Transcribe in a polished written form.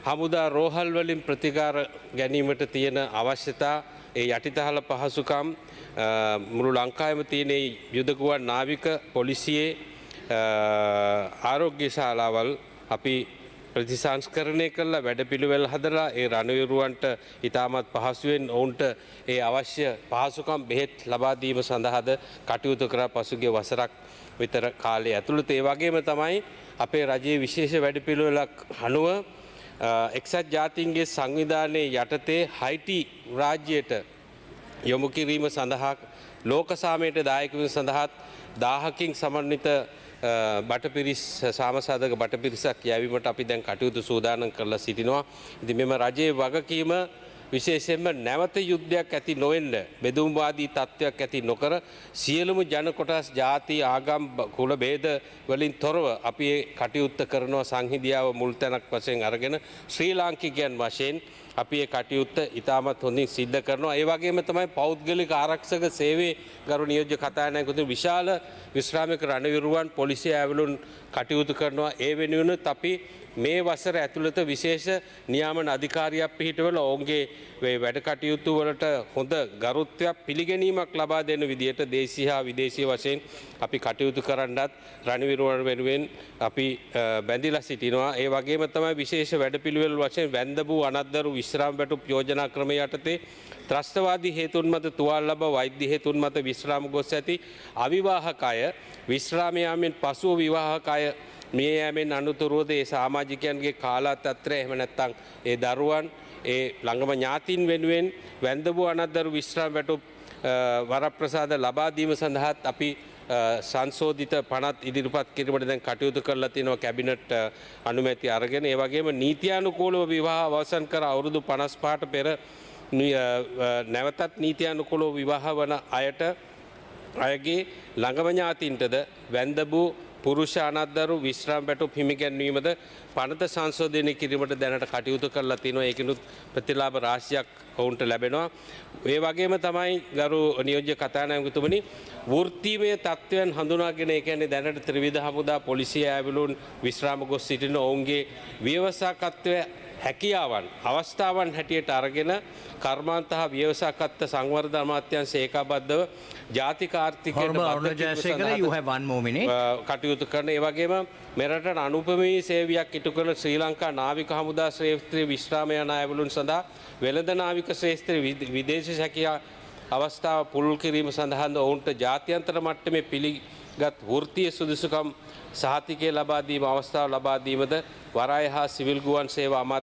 හමුදා රෝහල් වලින් ප්‍රතිකාර ගැනීමට තියෙන අවශ්‍යතා, ඒ යටිතහල පහසුකම්, මුළු ලංකාවෙම තියෙන යුද ගුවන් නාවික පොලිසියේ ආරෝග්‍ය ශාලාවල් අපි ප්‍රතිසංස්කරණය කරලා, වැඩපිළිවෙල් හදලා, ඒ රණවිරුවන්ට ඉතාමත් පහසුවෙන් ඔවුන්ට ඒ අවශ්‍ය පහසුකම්, බෙහෙත් ලබා දීම සඳහාද කටයුතු කරා පසුගිය වසරක් විතර කාලය ඇතුළත. ඒ වගේම තමයි අපේ රජයේ විශේෂ වැඩපිළිවෙලක් අනුව එක්සත් ජාතීන්ගේ සංවිධානයේ යටතේ හයිටි රාජ්‍යයට යොමු කිරීම සඳහා, ලෝක සාමයට දායක වීම සඳහාත් 1000කින් සමන්විත බටපිරිස්, සාමසාධක බටපිරිසක් යැවීමට අපි දැන් කටයුතු සූදානම් කරලා සිටිනවා. ඉතින් මෙම රජයේ වගකීම විශේෂයෙන්ම නැවත යුද්ධයක් ඇති නොවෙන්න, බෙදුම්වාදී තත්ත්වයක් ඇති නොකර, සියලුම ජන කොටස්, ජාති, ආගම්, කුල භේද වලින් තොරව අපි ඒ කටයුත්ත කරනවා. සංහිඳියාව මුල් තැනක් වශයෙන් අරගෙන ශ්‍රී ලාංකිකයන් වශයෙන් අපි ඒ කටයුත්ත ඉතාමත් හොඳින් සිද්ධ කරනවා. ඒ වගේම තමයි පෞද්ගලික ආරක්ෂක සේවයේ, ගරු නියෝජ්‍ය කතානායකතුමනි, විශාල විශ්‍රාමික රණවිරුවන්, පොලිසිය ඇවිලුන් කටයුතු කරනවා. ඒ වෙනුවෙනුත් අපි මේ වසර ඇතුළත විශේෂ නියාමන අධිකාරියක් පිහිටවල ඔවුන්ගේ මේ වැඩ කටයුතු වලට හොඳ ගරුත්වයක්, පිළිගැනීමක් ලබා දෙන විදියට දේශීය හා විදේශීය වශයෙන් අපි කටයුතු කරන්නත් රණවිරුවන් වෙනුවෙන් අපි බැඳිලා සිටිනවා. ඒ වගේම තමයි විශේෂ වැඩපිළිවෙල් වශයෙන් වැන්දබූ අනද්දරු විශ්‍රාම වැටුප් යෝජනා ක්‍රමය යටතේ ත්‍රස්තවාදී හේතුන් මත තුවාල ලබ වෛද්‍ය හේතුන් මත විශ්‍රාම ගොස් ඇති අවිවාහක අය, විශ්‍රාම යාමෙන් පසුව විවාහක අය මිය යෑමෙන් අනතුරුවද ඒ සමාජිකයන්ගේ කාලාතත්‍රය, එහෙම නැත්නම් ඒ දරුවන්, ඒ ළඟම ඥාතීන් වෙනුවෙන් වැන්දබූ අනද්දරු විශ්‍රාම වැටුප් වරප්‍රසාද ලබා දීම සඳහාත් අපි සංශෝධිත පනත් ඉදිරිපත් කිරීමට දැන් කටයුතු කරලා තිනවා කැබිනට් අනුමැතිය අරගෙන. ඒ වගේම නීත්‍යානුකූලව විවාහ අවසන් කර අවුරුදු 55ට පෙර නැවතත් නීත්‍යානුකූලව විවාහ වන අයගේ ළඟම ඥාතීන්ටද වැන්දබූ පුරුෂ අනද්දරු විශ්‍රාම වැටුප් හිමිගැන්වීමද පනත සංශෝධනය කිරීමට දැනට කටයුතු කරලා තිනවා. ඒකිනුත් ප්‍රතිලාභ රාශියක් ඔවුන්ට ලැබෙනවා. ඒ වගේම තමයි ගරු නියෝජ්‍ය කතානායකතුමනි, වෘත්තීමය තත්ත්වයන් හඳුනාගෙන, ඒ කියන්නේ දැනට ත්‍රිවිධ හමුදා, පොලිසිය ඇවිලුන් විශ්‍රාම ගොස් සිටින ඔවුන්ගේ ව්‍යවසායකත්වය හැකියාවන් අවස්ථාවන් හැටියට අරගෙන කර්මාන්ත හා ව්‍යවසායකත්ව සංවර්ධන අමාත්‍යාංශ ඒකාබද්ධව ජාතික ආර්ථිකයට කටයුතු කරන, ඒ වගේම මෙරටට අනුපමේය සේවයක් ඉටු කරන ශ්‍රී ලංකා නාවික හමුදා ශ්‍රේෂ්ත්‍රයේ විශ්‍රාම යන අයවලුන් සඳහා වෙළඳ නාවික ශ්‍රේෂ්ත්‍රයේ විදේශ හැකියා අවස්ථාව පුළුල් කිරීම සඳහාද ඔවුන්ට ජාත්‍යන්තර මට්ටමේ පිළිගත් වෘත්තීය සුදුසුකම් සහතිකය ලබා දීම, අවස්ථාව ලබා දීමද වරාය හා සිවිල් ගුවන් සේවා අමාත්‍ය